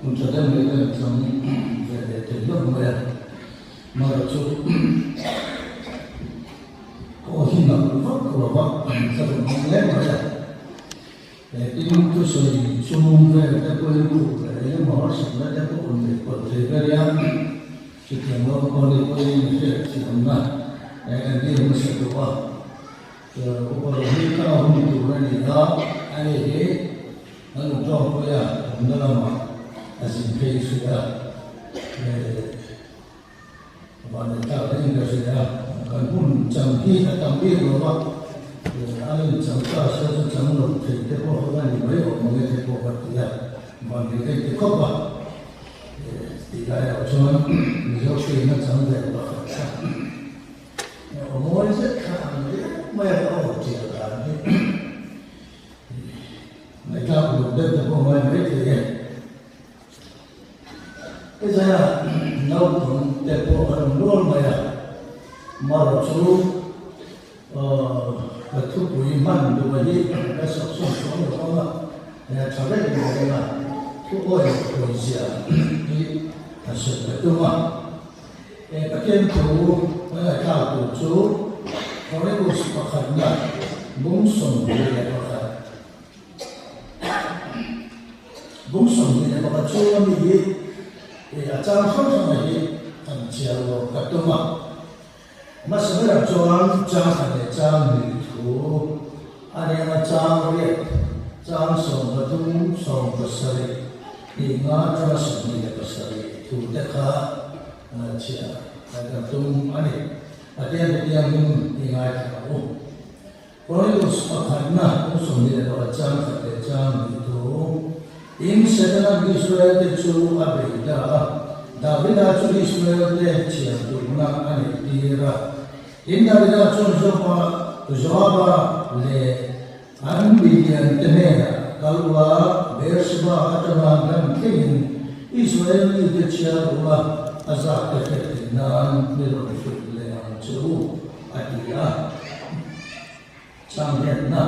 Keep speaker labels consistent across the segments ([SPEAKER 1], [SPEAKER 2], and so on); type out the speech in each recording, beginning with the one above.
[SPEAKER 1] Hmun tha deuh mai kan chang ve leh thei hlauh mai a, amaherawhchu aw hi nalh vak lo va, ka rawn hmang hle mai a. Tin, thusawi chhung vel te pawhin khuh leh engemaw harsatna te pawh awm ve palh thei ber i a, chutiang lo pawh ni pawhin hriatthiamna entir hmasa duh a. Upa lo hi ka hun tur a ni a, ani hi an lo tawngpui a, awmna lamah a zin phei hrih a. Vanlei tlak daih in ka hria a, kan hun chang hi a tam bik lo va, a in chang ta se chu chang lo thei te pawh kha ka ni mai awm ang e te pawh ka ti a, vanlei daih ti khawp a, tih lai erawh chuan Mizo hriatna chang ve pakhat kha aw mawi zet kha ang riau mai a ka aw tial dan hi ngaihthlak uluk deuh te pawh ngai mai thei e. Hetizaia naupang te pawh an awm rual mai a, marawh chu ka thupui hman duh a hi ka sak sawn chuang lo ang a, tha vek mai reng a, thu awi leh pawizia hi a sawi ka tum a. Pathian thu kan ngaihthlak tur chu Chronicles pakhatna bung 21. Bung 21 chhunga mi hi a chang hrang hranga hi kan chhiar lo ka tum a. Hmasa berah chuan chang khat leh chang hnih thu a nia chang riat, chang 13, 17, hnih nga atanga 27 thu te kha chhiar kan tum a ni. Pathian hetiangin i ngaithla ang u. Chronicles pakhatna kum 21 chang khat leh chang hnih thu in Setana'n Israel te chu a bei ta a, Davida chu Israel te thiam duhna a neih tir a. Tin, Davida chuan Joba, Joaba leh an milian te hnenah kal ula, Beersheba atanga dam thlengin Israel mite chhiar ula, a zak te hriat theih nan mi rawn hrilh leh ang che u. A ti a, Changriatna,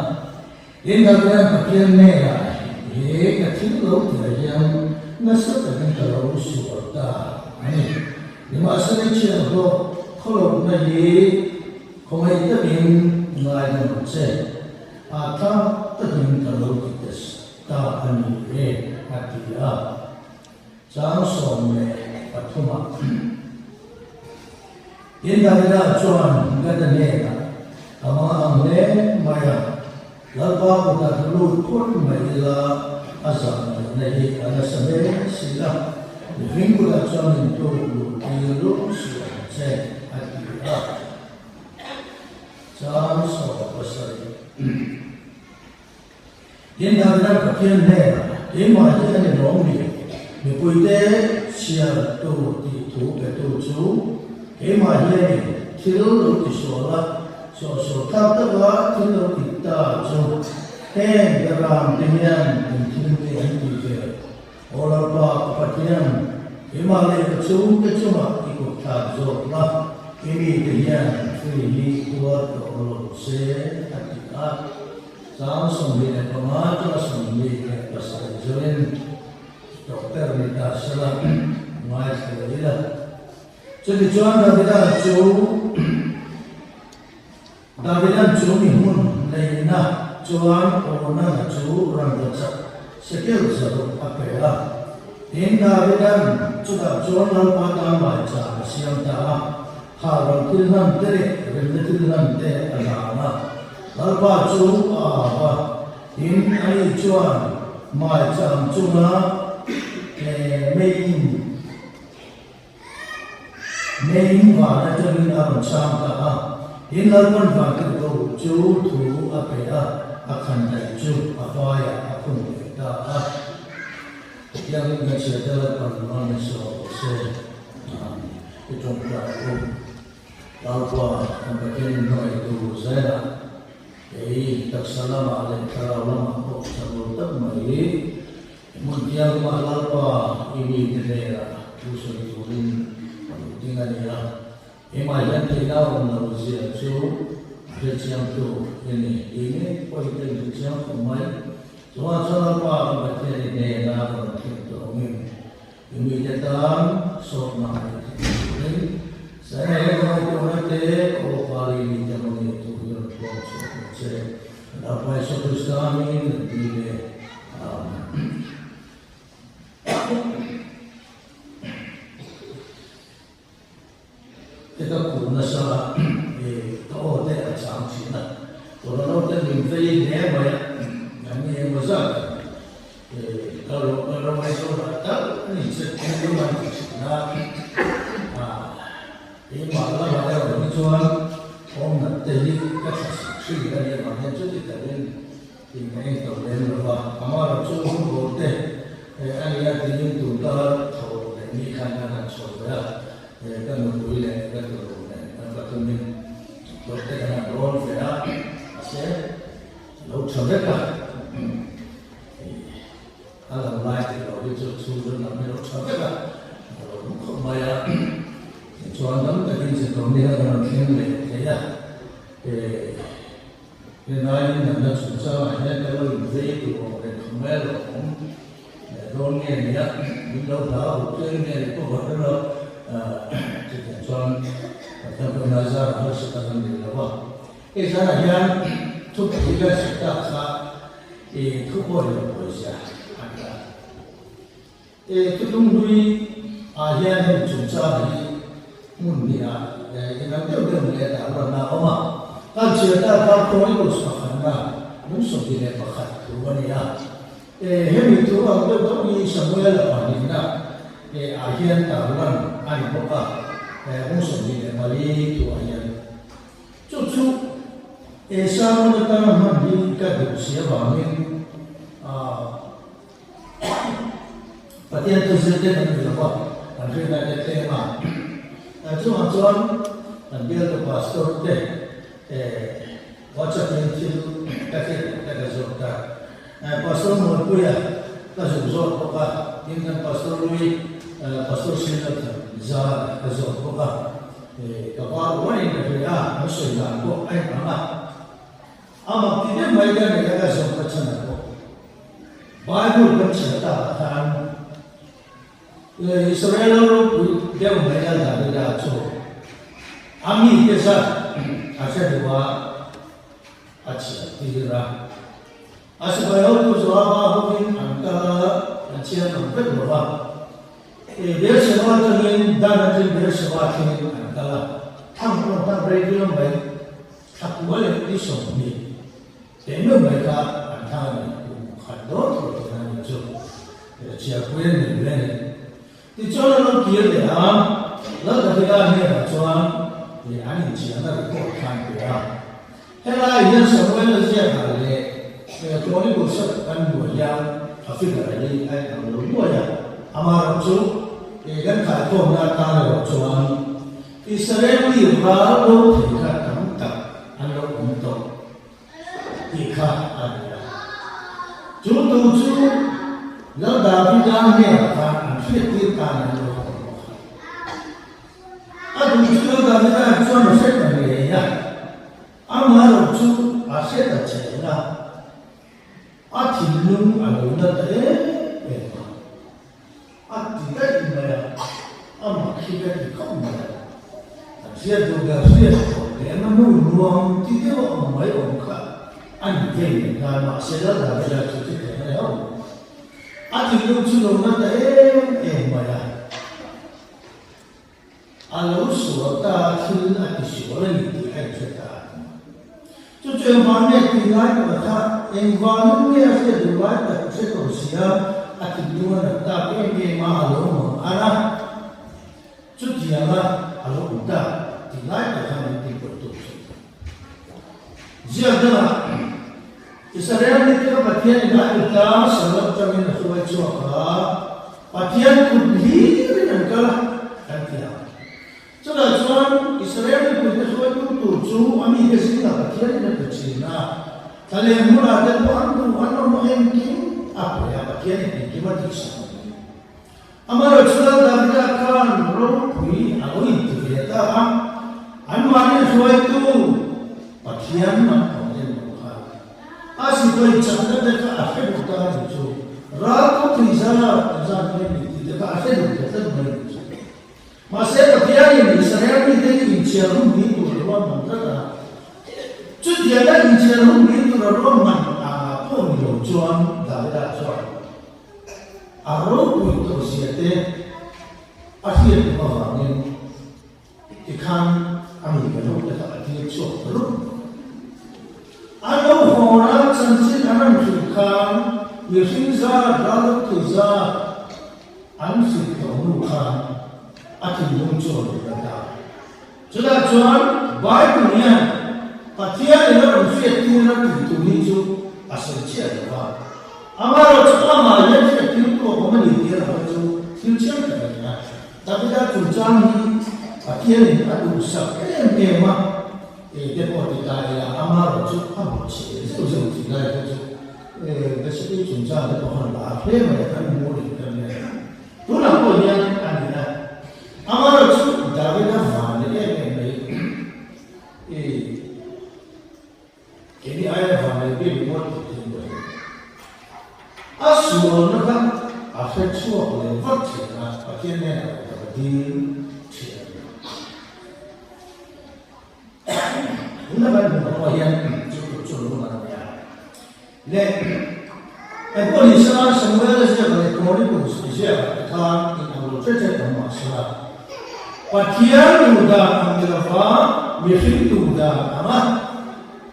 [SPEAKER 1] In Davida Pathian hnenah he ka thil lo tihah hian nasa takin ka lo sual ta a ni. Nimahsela i thianghlo khawlawkna hi khawngaih takin ngaidam ang che, a tlak takin ka lo ti ta a ni e, a ti a. Chang 13 ah. Tin, Davida chuan Gada hnenah, Ka hmang ang hle mai a, Lalpa kutah ka lut phawt mai ila, a zah ngaihna hi a nasa hle si a, mihring kutah chuan min tluk luh tir lung suh ang che, a ti a. Chang 17. Tin, Davida Pathian hnenah, Keimah hi a ni lawm mi? Mipuite chhiar tur tih thu petu chu keimah hi a ni. Thil lo ti sual a, suahsual thlak taka thil lo ti ta chu heng Beram te hian eng thil nge an tih ve? Aw Lalpa, ka Pathian, keimah leh ka chhungte chungah i kut thlak zawk la, i mite hian hri hi tuar tawh lo se, a ti a. Chang 25 atanga 27 zawin doctor ni ta sela ngaithla ila. Chutichuan Davida chu Davidan chu mi hmun neihna chuan Ornana chu rangkachak sekel zaruk a pe a. Tin, Davidan chutah chuan Lalpa tan maicham a siam ta a, Hahral thil hlan te leh remna thil hlan te a hlan a. Lalpa chu a au a, tin ani chuan maicham chunga meiin meiin van atangin a rawn chang ta a. Tin Lalpan vantirhkoh chu thu a pe a, a khan daih chu a hmaiah a khum leh ta a. Hetiangin kan chhiar te Lalpan mal min sawm rawh se. Amen. I tawngtai u. Lalpa, kan Pathian in hmangaihtu zelah kei taksa lamah leh thlarau lamah pawh chak lo tak mai hi hmun thianghlimah Lalpa i mite hnenah thu sawi turin ka lo ding a ni a. Keimah hian theihna awm lo zia chu A hrechiangtu i ni tih ngei pawhin ka inhrechiang khawp mai. Chuan chuan Lalpa ka Pathian i hnena ka rawn thlen tawh angin i mite tan sawtna a nei thei turin Saina he ka ngaihtuahna te ka aw kali mite hmangin thu hi rawn puang chhuak ang che. Lalpa Isua Krista hmingin kan ti ve. Amen. Te ka kûr nasa a, ka aw te a chang thin a, Corona te min vei hle mai a, an ni emaw zat ka ro mai zawk ah tal a ni che thil an ti thin a, keimah lamah erawh hi chuan awm nat te hi ka tha sik hrin a nih avang hian chuti takin in ka en tawh lem lo va, amaherawh chu hun bawr te a nia tiin tun kar tho leh ni khan kan han chho ve a, ka nupui leh ka tunu nen kan pathumin dawt te kan han rawn ve a, mahse a lo tha vek a, a lo lai tih loh hi chu chhungril lam hi a lo tha vek a, a lo hmu khawp mai a, tichuan dam takin chitawm ni kha kan rawn thleng leh thei a. Helaiin natna chungchangah hian ka lo invei tur awm reng kha mai a lo awm dawn nge ni a, min lo hlau ru tlem nge ni pawh ka hre lo. Chutiang chuan Pathian pawhin a zar a harsa tak a ni lo va. Hei zanah hian thupui ka hre tak kha i thu pawh i lo pawizia a ni a. Thutlung hlui ah hian hemi chungchang hi hmun hnihah inang deuh deuh leh dah luatna a awm a. Kan chhiar ta kha Chronicles pakhatna 21 thu a ni a. Hemi thu ang deuh deuh hi Samuel-a pahnihna ah hian tarlan a ni bawk a, 24 thu ah hian. Chu chu Samuel atanga hman hi ka duh si avangin Pathian chu zirtir kan ni lo va, kan hriatna te tlem a. Chungah chuan kan bialtu pastor te WhatsApp in thil ka hriat loh te ka zawt ta. Pastor Muanpuia ka zuk zawt bawk a, tin kan pastor Lui, Pastor Srinathan Zara ka zawt bawk a. Ka var uain ka hria a, an sawi dan pawh a inang a. A mak ti deuh mai ka nei a ka zawm ka chhan a pawh Bible kan chhiar tak ah khan Israel ram ropui deuh mai a Davida chu a mite zat a hre duh a a chhiar tir a a sipai hotu Joaba hovin an kal a an chhiar ngam vek lo va Beersheba atangin Dan atangin Beersheba thlengin an kal a thang pawh an thang rei viau mai. Thla kua leh ni 20 teh meuh mai kha an thang a ni, kum khat dawn tawh tih khan ni chu chiarpui an nei ve a ni. Tichuan an lo kir leh a, Lal Davida hnenah chuan an inchiahna report kha an pe a. Helai hian Samuel-a ziakah leh Chronicles-a kan hmuh hian a figure hi a inang lo nuai a, amaherawhchu kan khaikhawmna atan erawh chuan Israel mi ral bo thei kha tam tak an lo awm tawh tih kha a ni a. Chu tu chu Lal Davida hnenah khan an hriattir tan an lo hawn bawk a. A duh chu Lal Davida chuan a hre ta ngei a, amaherawh chu a hre ta cheng a, a thinlung a lo na ta em em a. A ti daih mai a, a mak hi ka ti khawp mai a. Kan hriat duh ber hriat tawh leh a nu nuam ti deuh a awm mai awm kha a ni vei leh nghal mahse lal Davida chu thi thei mai ho. A thinlung chu lo na ta em em mai a. A lo sual ta thil a ti sual a ni tih a inhre ta a ni. Chu chu engvang nge tih lai tak kha engvangin nge a hriat duh lai tak hre tawh si a, a thinlung a nat tak em em a, a lo mang ar a. Chutianga a lo awm tak tih lai tak kha min tihpawih tum chu. Ziak dangah Israel mite kha Pathianin a kuta sal atangin a hruai chhuak a, Pathian kut hlirin an kal a, kan ti ang. Chutah chuan Israel mipuite hruaitu tur chu a mite zingah Pathianin a pe thin a, thla leh hmunah te pawh an duh an mamawh engkim a pe a, Pathianin engkim a tihsak a ni. Amaherawhchu Lal Davida khan ropui a lo inti ve ta a, anmahni hruaitu Pathian. Pathian man awm em lo kha. A sipai chakna te kha a hre duh ta a nih chu. Ral ko thei zat zat nge ni tih te kha a hre duh ta tlat mai a nih chu. Mahse Pathianin Israel mite hi inchhiar hun ni tur a ruahman tlat a. Chutianga inchhiar hun ni tur a ruahman angah pawh ni lo chuan Davida chuan a ropui tawh zia te a hriat duh avangin Tikhan a mi ve ho te kha a tir chhuak ta rup. A lo hawna chanchin an rawn hrilh khan mihring zat, raluk thei zat an hrilh tawh hnu khan a thinlung chu a rawn la ta. Chutah chuan Bible hian Pathianin a rawn hriat tir a tih tur hi chu a sawi chiah lo va. Amaherawhchu amah hian hriat tir tu a awm a ni tih erawh chu thil chiang tak a ni a. Davida chungchang hi Pathianin a duhsak em em a, kei te pawh ti ta ila amaherawh chu a bawh chhe zeuh zeuh tih lai kha chu Recipe chungchang te pawh han la a hle mai a, kan hmu rih kan nia. Tunah pawh hian a ni a, amaherawh chu Davida van leh em em mai i Keini aia vanlei bik ringawt tih thil pawh hi a sualna kha a hre chhuak leh vat thin a, Pathian hnenah pawh ka va dil thin a ni. Tuna kan hmuh hnuah hian chu tur chu lo man a ni a. Leh engpawh ni sela Samuel-a ziak leh Chronicles ziakah te khan inang lo ṭet ṭet awm mah sela, Pathian duh dan ang ni lova mihring duh dan anga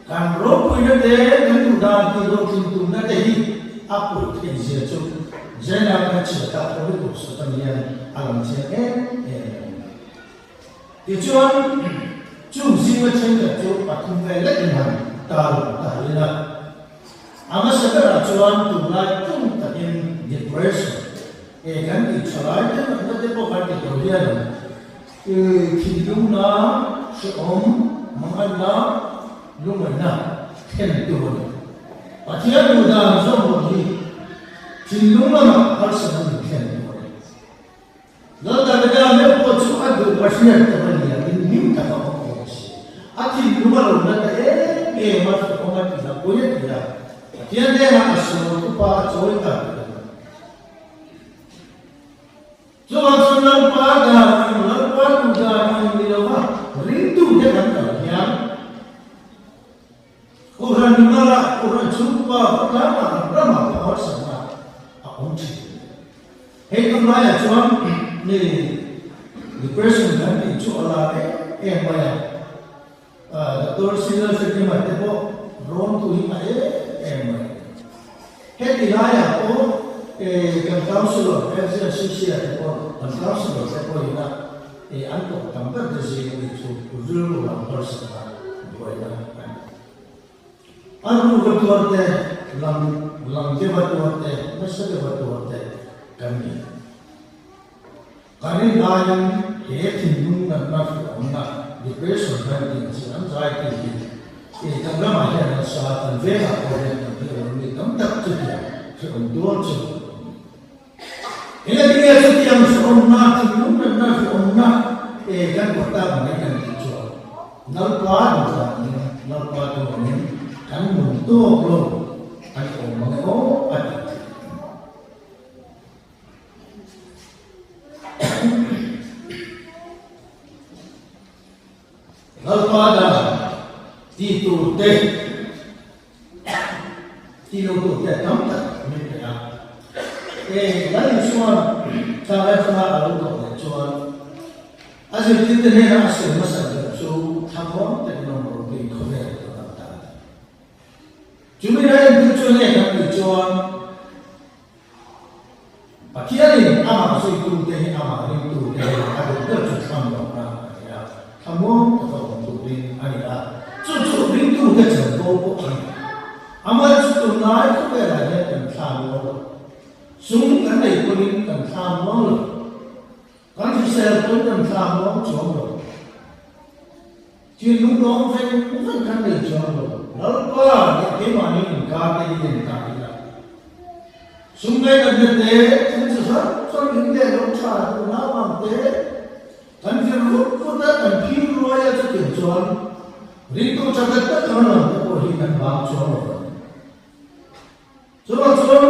[SPEAKER 1] kan ropuina te, kan duh dan tih hlawhtlin tumna te hi a pawih theih zia chu Zena kan chhiar tak Chronicles atang hian a lang chiang em em a ni. Tichuan, chung zinga thenkhat chu pathum vel lek in han tarlang ta hlin a. A hmasa berah chuan tunlai tum takin depression e kan tih tha lai te natna te pawh kan ti tawh hian i thinlungna, hrehawm, manganna, lungaihna thlen tu a ni. Pathian duh dan zawng loh hi thinlung lamah harsatna min thlen tu a ni. Lal Davida meuh pawh chu a duh a hriat tak a nia, min hlim tak a awm awm si. A thinlung a lo na ta em em a, hrehawm a ti la, pui a ti la, Pathian hnenah a sual tupa a chawi ta tih a ni. Chuvang chuan Lalpa dan ang, Lalpa duh dan ang ni lova ringtute kan kal hian Kohhran mimala, Kohhran chhungkua, khawtlangah kan ramah pawh harsatna a awm thin. Hei tum laiah chuan mi depression kan tih chu a lar em em mai a, Doctor Senior Fatima te pawh rawn tu hi a em em mai. Heti laiah pawh kan councillor FZCC-a te pawh kan councillor te pawhin a an tawh tam ber te zing ami chu rilru lam harsatna buaina a ni. A ruka tuar te, lam lam deuha tuar te, nasa deuha tuar te kan ni. Kan rinlaiin he thinlung natna hriawmna, depression, kan tih chi an zai tih hi i kan ramah hian nasa, kan vengah pawh hian kan hriawm mi tam tak chutiang hriawm tuar chu an ni. Engatinge chutiang hriawmna, thinlung natna hriawmna e kan buat tak mai kan tih chuan Lalpa duhdanin, Lalpa tuanin kan nun tawk lo a ni awm mang e aw a tih theih. Lalpa dan ti tur te Ti lo tur te tam tak min pe a. E Lal Isua'n thla atanga a lo tawh leh chuan a zirtirte hnena a sawi hmasa ber chu thlamuang takin awm rawh tih khawvel ka dam ta a ti. Chumi la entir chu nge kan tih chuan Pathianin amah zuitute hi amah ringtute hi a duh ber chu thlamuanna a ni a, thlamuang taka awm turin a ni a, chu chu ringtute chanvo pawh a ni. Amah chu tunlai khawvelah hian kan thlamuang lo. Sum kan nei pawhin kan thlamuang lo. Kan hrisel pawhin kan thlamuang chuang lo. Thinlung lawm veng veng kan nei chuang lo. Lalpa leh keimahni inkar te hi en ta ila. Sum ngainatna te, thil chi hrang hrang in leh lo tha duh naupang te, kan vir vut vut a, kan phir ruai a chutiang chuan ringtu tha tak tak ang a lang. bang chuang lo vang. Chuvang chuan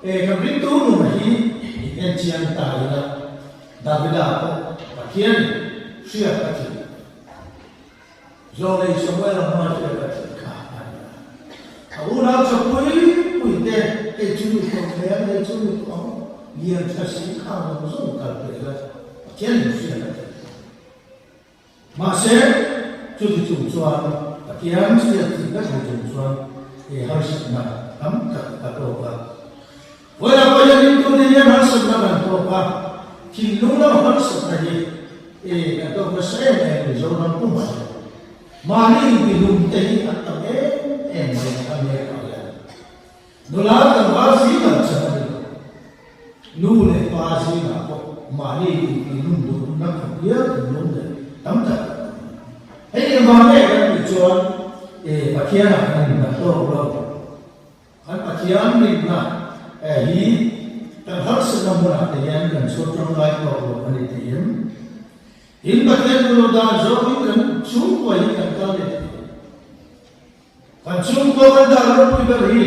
[SPEAKER 1] kan ringtu nun hi in en chiang ta ila, Davida pawh Pathian hriat a thih. Zawlei Samuela hma hriat a thih kha a ni a. A unau chapui pui te hei chu mi hlawm hmel, hei chu mi tuam lian tha si kha zawng zawng kal peh la Pathian in hriat a thih kha. Mahse, chuti chung chuan Pathian hriat thih vek lo chung chuan he harsatna tam tak a tawk a. Vawilah pawh hian ringtute hian harsatna kan tawk a, thinlung lama harsatna hi e kan tawk nasa em em Mizoram pumah hian. Mahni intihlum te hi an tam em em mai a America hian. Nula tlangval zingah chan a ni lo. Nu leh pa zingah pawh mahni intihlum duhna khawp hial thinlung leh tam tak kan awm. Hei engvang nge kan tih chuan e Pathianah kan innghat tawk lo. Kan Pathian rinna hi kan harsatna hmunah te hian kan chhur tangkai tawk lo a ni tih em? Tin, Pathian duhlo dan zawngin kan chhungkua hi kan kal leh thei. Kan chhungkua kan dah ropui ber hi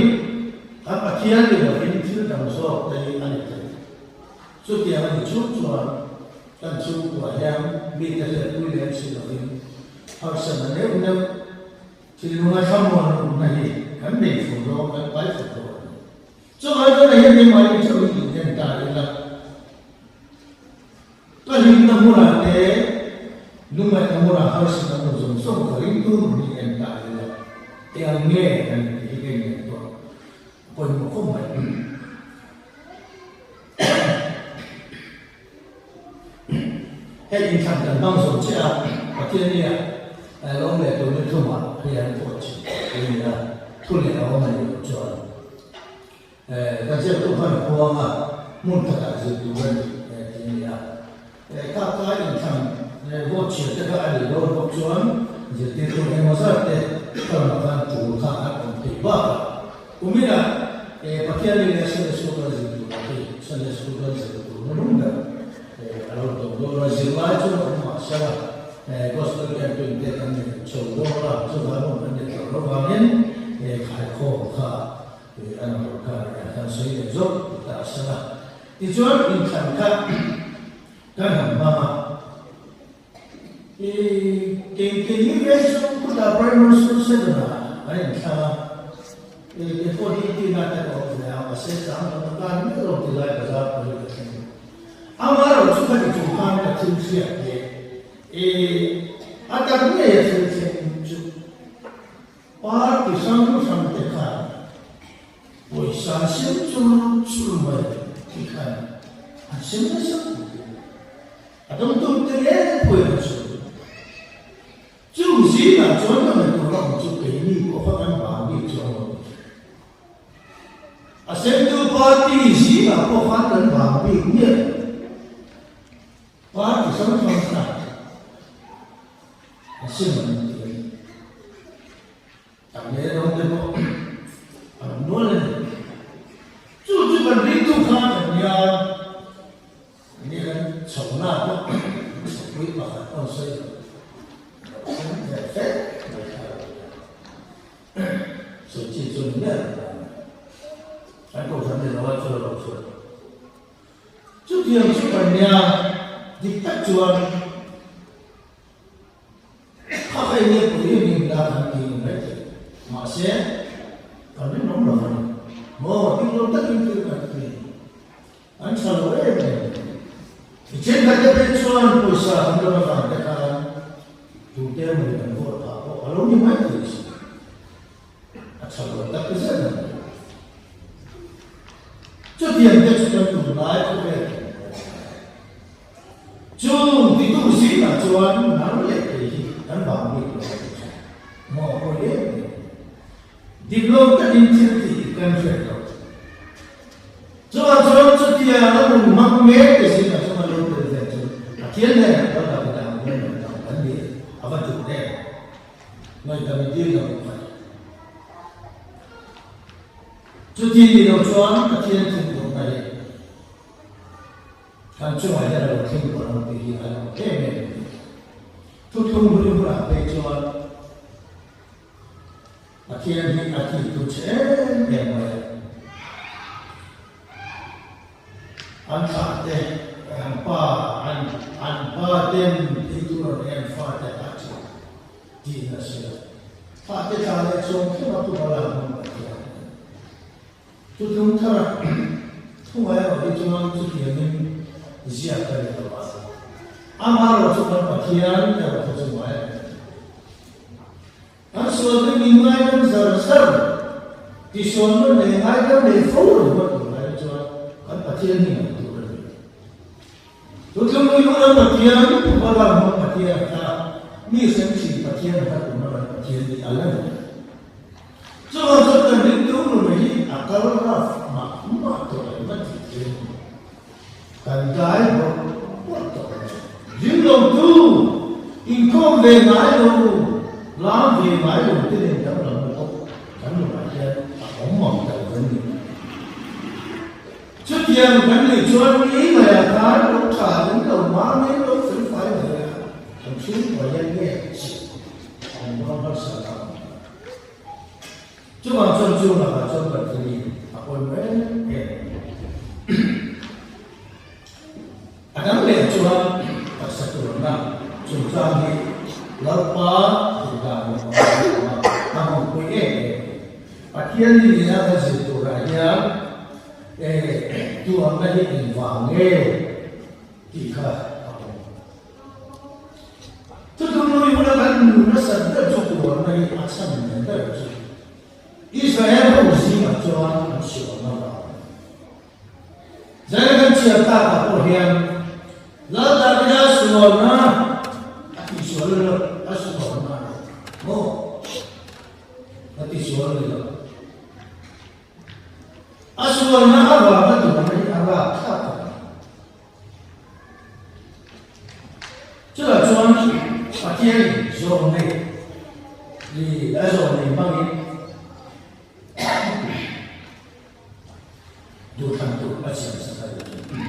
[SPEAKER 1] kan Pathian ni lovin thil dang zawk te hi a ni thei. Chutiang a ni chhung chuan kan chhungkua hian mite hriatpui lem si lovin harsatna neuh neuh Thinlunga thlamuan rukna hi kan nei fur dawn, kan pai fur dawn a ni. Chuvai chuan a hian keimahni theuh hi inhen ta ila, ka hlimna hmunah te, lungngaihna hmunah harsatna hmun zawng zawng ka ringtu nun hi en ta ila, eng nge kan tih hi ka inngaihtuah pawimawh khawp mai. Hei inthlan kan hmang zawh che a, Pathian nia lawm leh tur ni thumah hei an pawh chi a ni a, thu leh a awm a nih loh chuan kan ziaktu khan a puang a, hmun khatah zir tur a ni tih a ni a. Kha kha inthlan vote chhiar te kha a nih dawn bawk chuan zirtirtu engemaw zat te khalamah khan tul kha an awm theih bakah kuminah Pathian ni leh Sunday School kan zir tur ang hi Sunday School kan zir tur na lung ber a lo tawh dawn a, zirlai chu awm mah sela Gospel Camping te kan nei chho dawn a, chuvang hun kan nei tawh loh vangin khaikhawm kha an rawn kha kan sawi leh zawk ta sela. Tichuan inthlan kha kan han hmang a, i keini ve chu khutah primary school seven-ah an inthlang a, i keipawh hi tina te ka awm ve a, mahse chang dang ka tan miah lo ti lai bazar pawh hi ka thleng lo. Amaherawh chu khati chung khan ka thil hriat leh i a tak ngei a thil thleng chu party hrang hrang te khan Pawisa sem chur chur mai ti khan an sem nasa khawp mai. A dawngtu te leh pawhin an sawi. Chung zingah chuan ka ngaihtuahna awm chu keini pawh kha kan vang bik chuang lo ti. A semtu party zingah pawh khan kan vang bik miah lo. Party hrang hrang kha a sem an ti a ni. Tam leh rawng te pawh a rawn nual a ni. Chu chu kan ringtu kha kan nia, ni kan chhohna pawh chhopui pakhat pawh an sawi lo. Lo thleng ve fe mai kha a lo ni a. Sawi chi chu ni miah lo tan a. Kan kohhran ni lo a chu a lo chhuah. Chutiang chu kan nia, dik tak chuan Kha hei nge pui a nih la kan ti ni mai thei. Mahse, kan rinawm lo a ni. Maw, ding lo takin thil kan ti a ni. An tha lo em em a ni. I thenkhat te phei chuan pawisa kan rawn avang te khan tute emaw kan vote phah pawh a lo ni mai thei si. A tha lo tak zet a ni. Chutiang te chu kan tunlai khawvel kan hmu a ni. Chung titu zingah chuan nang leh kei hi kan vang bik lo a ti thin. Maw pawi em em. Dik lo takin thil tih hi kan hriat lo. Chuvang chuan chutia a nun hmang mek te zingah chuan a lo tel ve chu Pathian hnenah chuan Davida ang hian ngaihdam kan ni a va tul em. Ngaihdam i dil lo kha. Chuti ni lo chuan Pathian thinurna hi Kan chungah hian a lo thleng tawh lo tih hi a lo em em a ni. Thuthlung hlui hunah phei chuan Pathian. Pathian hi a thik tu che em em mai a. An thlah te, an pa, an an pa ten thil tur an en fate a tih tihna a si a. Thlah te thlah leh chuang thleng a puma lak hmang Pathian a ni. Thutlung thar thunga erawh hi chuan chutiangin ziak ka ni lo a, amaherawh chu kan Pathian erawh kha chu ngai a ni. An sual te min ngaidam zar zar, tisual nun leh ngaidam nei fo ringawt tur lai chuan kan Pathian hi ngaih tur a ni. Thutlung lui huna Pathian, Thubalam hmang Pathian a tla, mi hrem thin Pathian a tla tuna kan Pathian hi a la ni. Chuvang chuan kan ringtu nun hi a kal rough mah mah tawh em a tih theih a ni. Kan dai bawrh bawrh tawh a ni. Ring lo tu, inkhawm ve ngai lo, lam ve ngai lo te nen danglamna pawh kan nunah hian a awm mang ta lo a ni. Chutiang kan nih chuan mi maiah khan lo tha in lo mam in lo fel fai mai a, kan chhungkua hian nge chi an dawn harsa ta ang. Chuvang chuan chu lakah chuan Pathian hi a pawimawh em em a ni. A dang leh chuan taksa turna chungchang hi Lalpa duhdan leh a a hmuhpui em em a ni. Pathian hi nia kan zir turah hian tuarna hi engvang nge tih kha a pawm. Thutlung lui huna kan nu nasat ber chu tuarna hi a chhan nen ber chu Israel ho zingah chuan an sualna vang a ni. Zaina kan chhiar takah pawh hian Lal Davida sualna a tihsual lo, a sualna a ni maw? A tihsual a ni lo. A sualna avanga tuarna hi a rapthlak a ni. Chutah chuan Pathianin zawm nei i a zawm nei hmangin duhthlan tur a siam sak a ni.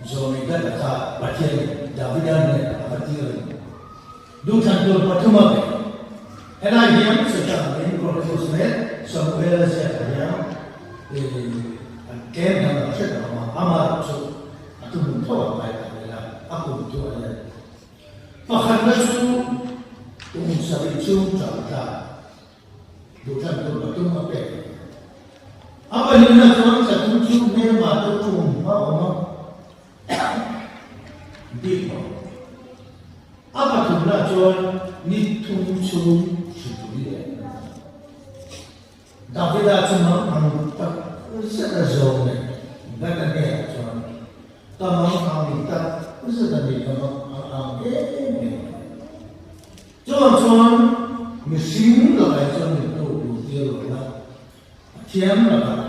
[SPEAKER 1] Zawm nei dat kha Pathianin Davida hnenah a va tir a ni. Duhthlan tur pathum a pe. Helai hian Satan in Chronicles leh Samuela ziakah hian an tlem dan a hre ta awm a, amaherawh chu a tumum tho a ngai ta vel a, a kum chu a lian. Pakhatna chu kum sarih chhung chau tla duhthlan tur pathum a pek a ni. A pahnihna chuan tlathum chu hmelma te tum a awm a. Bik lo. A pathumna chuan ni thum chhung hripui leh a ni. Davida chu mang ang tak zet a zawm leh Gad-a hnenah chuan, Ka mang ang tak zet a ni, ka mang ang ang em em a ni. Chuvang chuan mihring lakah chuan min tu tur tir lo la, Pathian lakah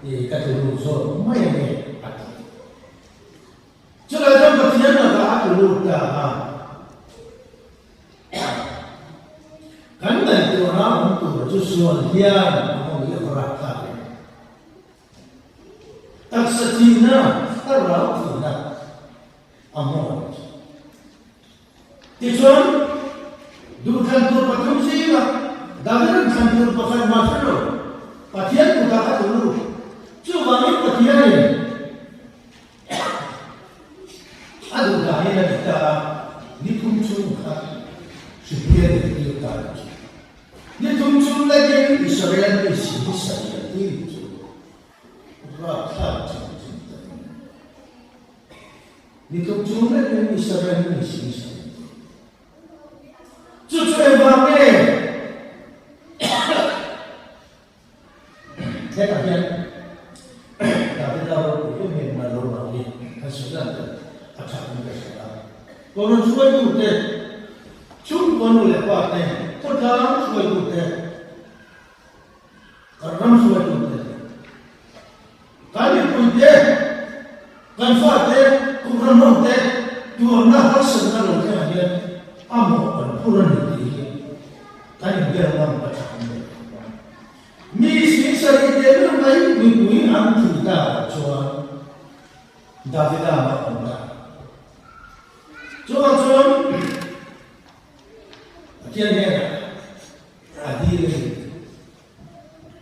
[SPEAKER 1] i ka tlu lut zawk mai a ni, a ti. Chulai chuan Pathian lakah a tlu lut ta a. Kan ngaihtuahna awm tur chu sual hian a hawng hi a va rapthlak em? Taksa thihna, thlarau thihna a hmawng a ni thin. Tichuan, duhthlan tur pathum zingah Davida'n thlan tur pakhat mah hre lo, Pathian kutah a tlu lut. Chuvangin Pathianin a duh dahin a ti ta a, ni thum chhung kha hripui a nih tir ta a ni chu. Ni thum chhung lekin Israel mi si hi sawi a ti chu rapthlak chin chin tak a ni. Ni tluk chung vekin Israel mi si sa in ti. Chu chu engvang nge? Hetah hian Davida ropui em em a lo lang hi kan sawi dan te a tha in ka hria a. Kohhran hruaitute, chhungkua nu leh pa te, khawtlang hruaitute, Kan ram hruaitute, kan mipuite, kan fate, kum ram ho te tuarna harsatna lo thlengah hian a mawh kan phur a ni tih hi kan inbiak ngam a tha ang em? Mi singsarih teh meuh mai mipui an thih takah chuan Davida mah awm ta. Chuvang chuan. Pathian hnenah a dil a ni.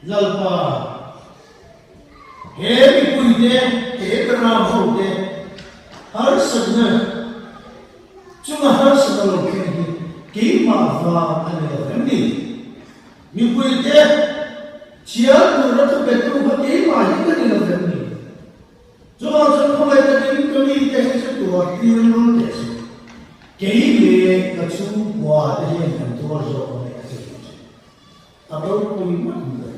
[SPEAKER 1] Lalpa, he mipuite, he ka ram hote harsatna chunga harsatna lo thleng hi keimah vang a ni lo em ni? Mipuite chhiar tura thupetu kha keimah hi ka ni lo em ni? Chuvang chuan khawngaih takin ka mite hi chu tuar tir lul teh suh. Kei leh ka chhungkua te hian kan tuar zawk ang e a ti thin. A ropui ngawt mai.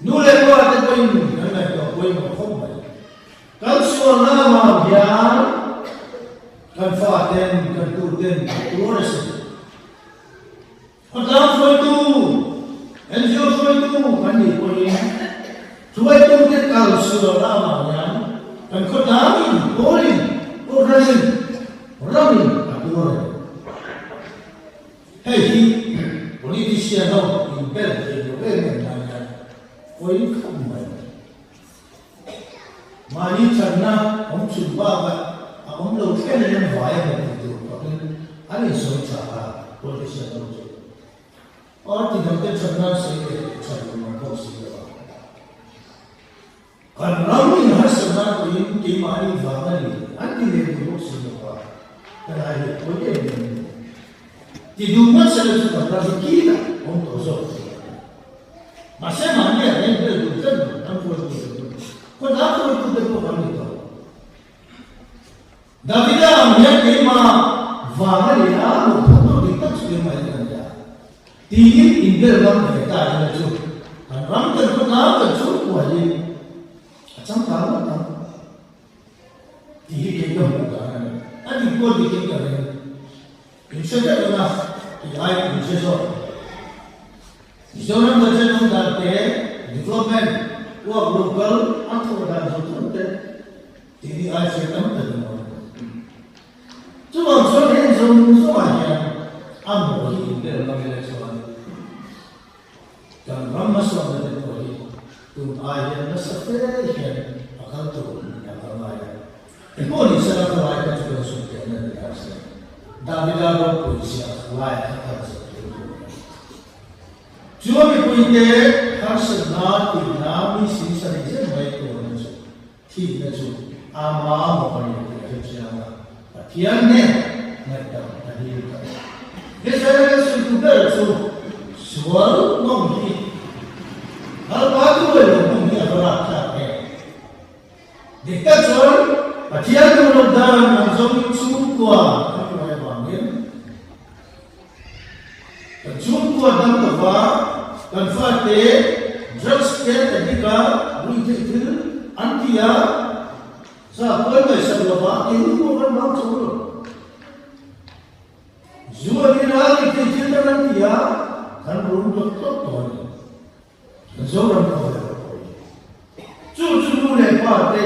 [SPEAKER 1] Nu leh pa te pawhin kan ngaihtuah pawimawh khawp mai. Kan sualna avang hian kan faten, kan tuten kan tuar a si. Khawtlang hruaitu, NGO hruaitu kan nih pawhin hruaitute kal sualna avang hian kan khawtlangin, pawlin, kohhranin, ramin a tuar a ni. Hei hi politician ho inbel theih loh em em nan hian pawi khawp mai. Mahni channa awm chhun bakah a awm lo thleng in vai a hmu tur khawpin an insawi tha a, politician ho chu party dangte that nan sawi leh that lo mang bawk si lo a. Kan ram in harsatna pawhin keimahni vang a ni an ti leh duh bawk si lo a, ka lai hi a pawi em em a ni. Ti duh ngawt sela chu kan ram hi kinah awm tawh zawk thei ang. Mahse mahni a reng vel duh tlat lo, kan hruaitu te pawh khawdang hruaitu te pawh kan ni tawh. Davida ang hian keimah vang a ni a, mawhphurtu dik tak chu keimah hi ka ni a tiin inbel ngam ve ta ila chu kan ram kan khawtlang kan chhungkua hi a changkang ngawt ang tih hi kei ka hmuh dan a ni. A dik pawh dikin ka ring. In hre deuh ang a, tih ai in hre zawk. Mizoram budget awm dan te, development work local an thawh dan zawng zawng te tih hi ai hre tam tak in awm. Chuvang chuan heng zawng zawngah hian a maw hi inbel ngam ila chuan kan ram hmasawnna te pawh hi tun ai hian nasa fe hian a kal tur a kal ngai a. Engpawh ni sela ka lai kha chu kan sum teh na ni a se. Davida ropui zia lai kha kan zir thei tur a ni. Chu a mipuite harsatna tihna mi singsarih zet mai turna chu thihna chu ama mawh a ni tih a hre chiang a, Pathian nen ngaihdam a dil ta. Israel kan sawitu ber chu sual ngawm hi Lalpa duai lo ngawm hi a va rakthlak em? Dik tak chuan Pathian duh loh dan ang zawngin chhungkua kan hruai avangin kan chhungkua dam lova kan fate drugs te addict a ruihtheih thil an ti a, sa pawi ngaihsak lova keini pawh kan vang chho lo. Zu an in a, ruihtheih thil te kan ti a, kan rum tlawk tlawk tawh a ni. Zoram khawvel a pawi. Chu chu nu leh pa te,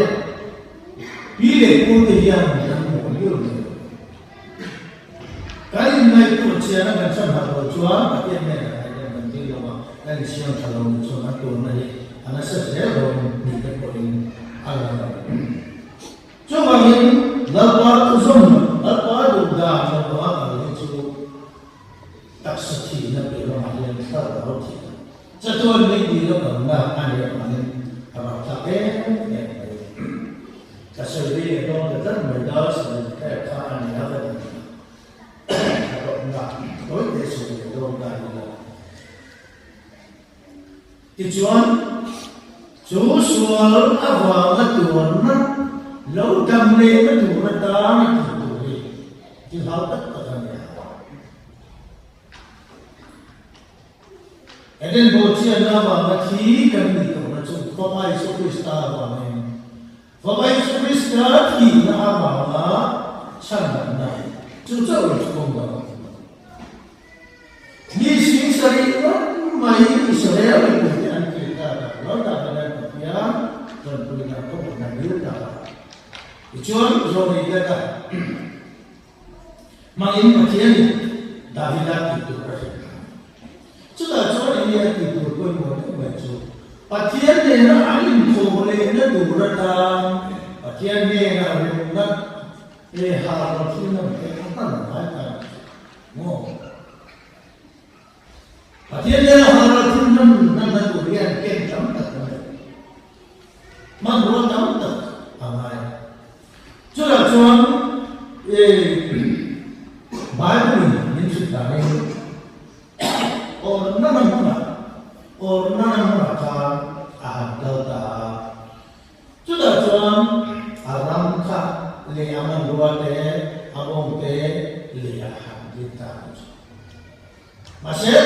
[SPEAKER 1] pi leh pu te hian kan hmuh liau liau. Kan inngaihtuah chian a kan chhan harh lo chuan Pathian hnenah ngaihdam kan dil lo a, kan insiam tha lo nih chuan a turna hi a nasa zel dawn ni te pawhin a lang a ni. Chuvangin Lalpa thuzawm, Lalpa duhdan lo anga kal hi chu Taksa thihna piah lamah hian thlarau thihna chatuan mai dil a kalna a nih avangin a rapthlak em em mai. Ka sawi rei leh dawn ta tlat mai dar sawi hrep kha a ni a ka ti a, ka tawpna tawi te sawi leh dawn ta a ni lo. Tichuan, chu sual avanga tuarna lo dam lehna tur atan a tih tur hi thil hau tak tak a ni a. Eden bawhchhiatna avanga thi kan nih tawhna chu Fapa Isua Krista avangin, Fapa Isua Krista thihna avanga chhanhlatna chu chauh lo chu kawng dang a ni. Mi singsarih ngawt mai Israel mipuite an kir ta tak lo tak in an Pathian tanpuina kawng an dil ta a. Tichuan Zawhni Gada hmangin Pathianin Davida tih tur a hrilh ta. Chutah chuan eng nge a tih tur pawimawh deuh mai chu Pathian nena an inthawh lehna tur atan Pathian hnena remna leh harh thil lam te a hman a ngai ta a ni chu maw? Pathian nena hara thil hman hmanna tur hian ken tam tak a nei. Hmanrua tam tak a ngai. Chutah chuan Bible-in min hrilh danin awrna hmunah awrna hmunah khan a han kal ta a. Chutah chuan a ram kha leh a hmanrua te, a bawng te leh a han din ta a ni. Mahse,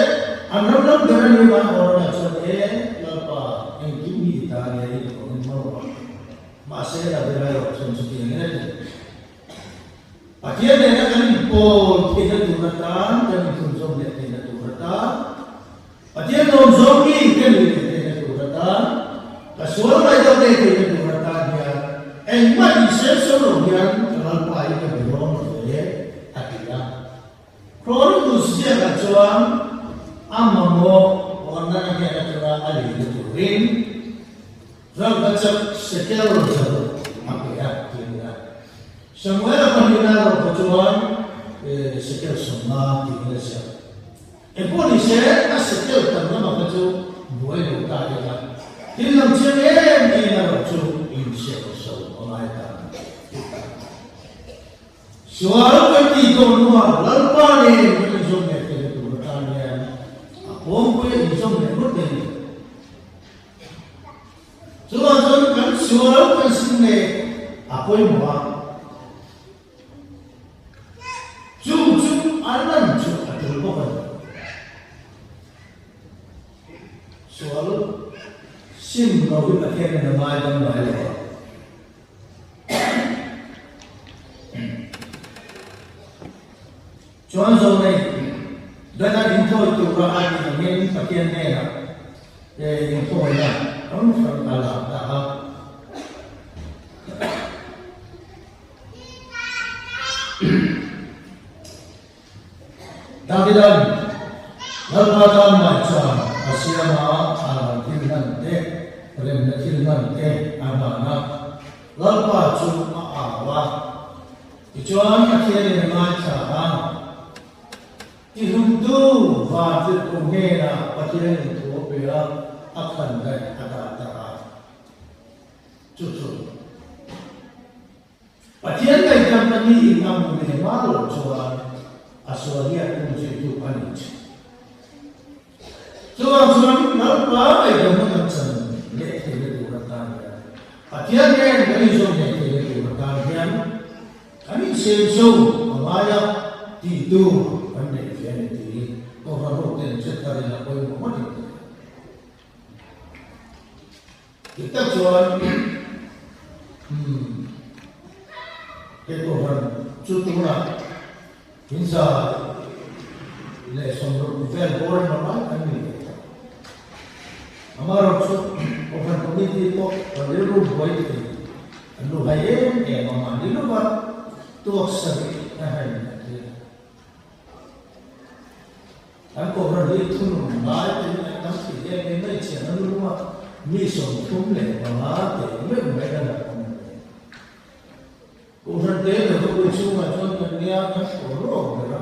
[SPEAKER 1] an ram lam ber a ni mai Orna chuan e, Lalpa, engkim hi i ta nia i duh angin hmang rawh. Mahse, la ber erawh chuan chutiang in a ti. Pathian nena kan inpawl theihna tur atan, kan inthunzawm leh theihna tur atan, Pathian lawmzawm mi ka nih leh theihna tur atan, ka sual ngaihdam leh theihna tur atan hian engmah insenso lo hian ka Lalpa hi ka be rawn ve, a ti a. Chronicles ziakah chuan a mamawh warna a hnen atanga a leina turin rangkachak shekel zaruk a pe a ti a ni a. Samuela pahnihna erawh kha chuan shekel 50 tiin a ziak. Engpawh ni se a shekel tam lamah kha chu buai lo ta ila thil lang chiang em em erawh chu insiamso a ngai ta a ni. Sual kan tih tawh hnuah Lalpa nen kan inzawm leh theihna tur atan hian a pawmpui a inzawm leh ngawt mai a ni. Chuvang chuan kan sual kan sim leh a pawimawh a, chu chu a lan chu a tul bawk a ni. Sual sim lo hi Pathian in a ngaidam ngai lo a. Chuan Zawlnei dana inthawi tura a tih angin Pathian hnenah inthawina hrang hrang a lak ta a. Davidan Lalpa tan mai chuan a siam a, a ral thil hman te, remna thil hman te a hman a. Lalpa chu a au a, tichuan Pathianin a ngaithla a. Tihlumtu vantirhkoh hnenah Pathianin thu a pe a, a khan daih a dah ta a. Chu chu. Pathian ngaihdamna mi in a hmu ve hma lo chuan a sual hian um zuitu a ni thin. Chuvang chuan Lalpa ngaihdamna kan chan leh theihna tur atan hian Pathian nen kan inzawm leh theihna tur atan hian kan insenso a ngai a tih tur kan neih ve a ni tih Kohhran hoten hre thar ila pawimawh ngawt in ka hria. Dik tak chuan umm he kohhran chu tunah in 160 vel bawr emaw lai kan ni ve ta. Amaherawhchu kohhran committee pawh kan rilru buai thei an lu hai em em a, mahni lova tuak sarih a hain a ti a. An kohhran hi thunun ngai te hi an tam thei em em mai chian a lu a, mi 35 te meuh mai an han awm ve. Kohhran te ber khawpui chhungah chuan kan nia kan thlawh hlawm ber a,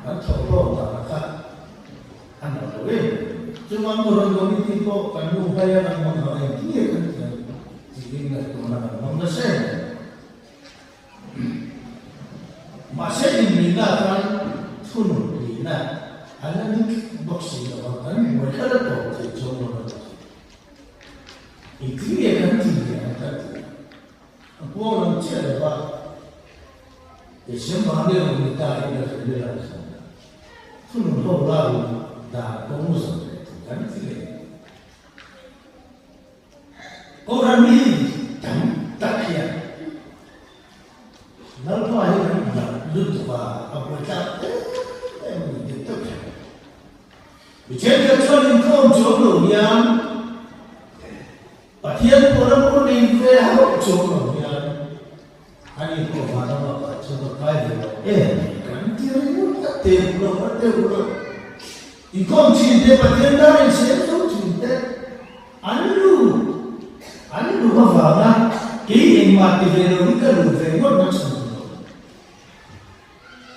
[SPEAKER 1] kan thlawh hlawm dan a kha a nalh lo em em. Chuvang kohhran committee pawh kan nu hai a kan hmang ang engtin nge kan thiam tiin ngaihtuahna kan hmang nasa em em. Mahse inneihna atan thunun tihna an la ni tlat bawk si lo a, kan buai khat a tawp thei chuang lo a ni. Engtin nge kan ti leh ang kan ti a, a puang lam chiah lo va, December ni rawn ni ta in ka hre vel ang khan thunun ho la u dan kawng zawh leh tur kan ti leh. Kohhran mi tam tak hian Lalpa hi kan hlauh lutuk a, a buaithlak em em a ni dik tak hian. Mi thenkhat chuan inkhawm chuang lo hian Pathian pawh ram pawh nei ve hauh chuang lo hian ani pawh vanram ah chuan a kai ve lo em kan ti ringawt a teuh lo a teuh lo. Inkhawm thin te Pathian dar insem zo thin te An lu an lu avanga kei engmah ti ve lo hi ka lu ve ngawt na chhan tur lo.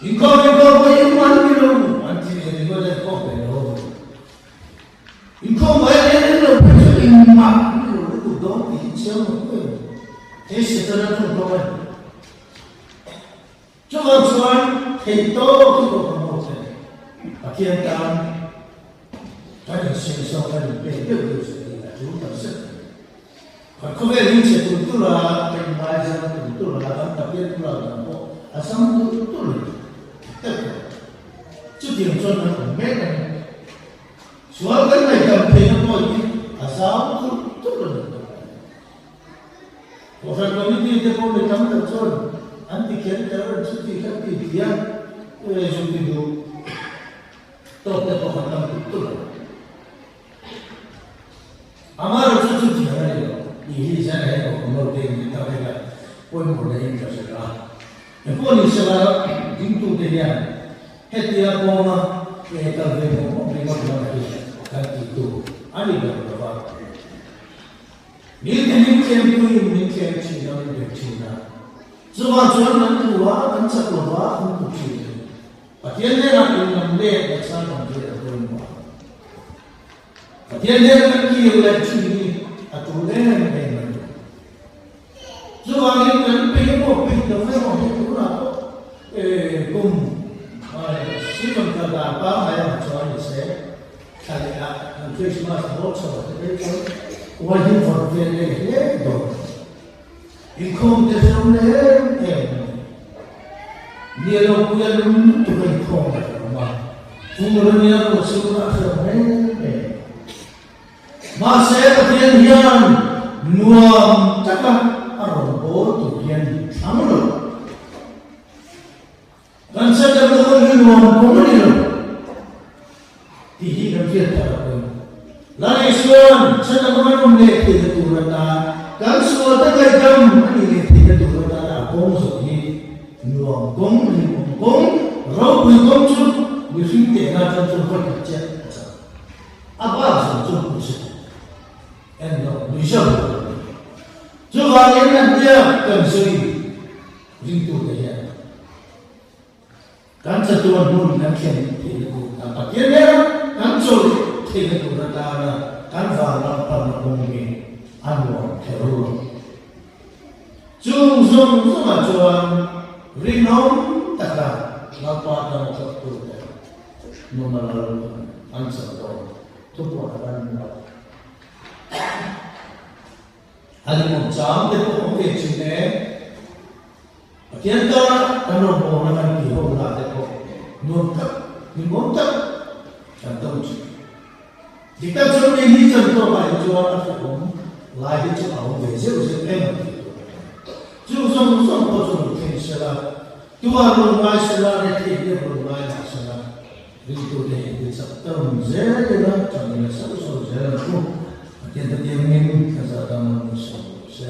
[SPEAKER 1] Inkhawm inkhawm pawh hi engmah an ti lo, an ti ve ringawt a inkhawm ve lo. chiang lo em? He Setana tawngkam a ni. Chuvang chuan theihtawp hi pawh kan hmuh thei. Pathian tan kan insiamsawm kan inpek deuh deuh chu tih a tul tak zet a ni. Kan khawvel hi chhe tul tul a, kan inngaiza tul tul a, kan Pathian thu lak dan pawh a sam tul tul a ni. Dik tak chuan chutiang chuan kan awm mek a ni. Sual kan ngaihdam theihna pawh hi a zau tul tul a ni. Kohhran Committee te pawh mi tam tak chuan an ti kher kher an chuti kha ti ti a, zu ti duh tawk te pawh kan tam tuk tuk a. Amaherawhchu chu chuti ang a ni lo tih hi zan he kohhran ho te in tak vek a, pawimawh leh in ka hrilh a. Engpawh ni sela dingtute hian hetia kawnga kal ve mawp mawp ringawt lam hi kan tih tur a ni ber lo va. Mite min tlempuiin min tlem thin a, min bek thin a. Chuvang chuan kan thu a, kan chak lo va, kan kut thin a ni. Pathian hnenah in lam let leh chhan kan hriat a pawimawh a. Pathian hnena kan kir leh thin hi a tul em em a ni. Chuvangin kan peih emaw peih lo emaw hi tunah pawh kum season kal dan pangngai ang chuan ni se thla leh ah kan Christmas bawk chho te phei chuan uai hi vawt vel leh hle dawn inkhawm te hrehawm leh em em a ni. Nia lo pui a lum lutuk a inkhawm a hrehawm a, fur ania ruahsur a hrehawm em em. Mahse, Pathian hian nuam taka a rawn bawl tur hian min thlang lo. Kan Satan te pawh hi nuam kawng a ni lo tih hi kan hriat thar a pawimawh. Lal Isua'n Satan kan awm leh theihna tur atan, kan sual te ngaihdam a nih leh theihna tur atan a kawng zawh hi nuam kawng, hlimawm kawng, ropui kawng chu mihring tehna atang chuan vawi khat chiah a chang. A bak zawng chu hmu se en lo nui zauh lo a ni. Chuvangin an biak kan zui ringtute hian kan chatuan hmun kan thlen theihna tur tan Pathian hnena kan chawlh theihna tur atana kan vanram panna kawng hi a nuam kher lo. Chung zawng zawngah chuan rinawm taka Lalpa dang thawktute Nuna lal an chawlh dawn thupuan a kan hmu a. A rinawm chang te pawh awm ve thin e. Pathian tana kan rawngbawlna kan tih ho lah te pawh nuam tak, hlimawm tak kan tawng thin. Dik tak chuan mi hi chan tawkah hi chuan a hrehawm lai hi chu a awm ve zeuh zeuh em a tih tur a ni. Chu zawng zawng pawh chu rawn thleng sela, tua rawn ngai sela, rethei deuh rawn ngai mah sela, ringtute hi inti chak tawn zel ila, changin a sauh sauh zel ang u. Pathian hetiangin thla za dang an sawi se.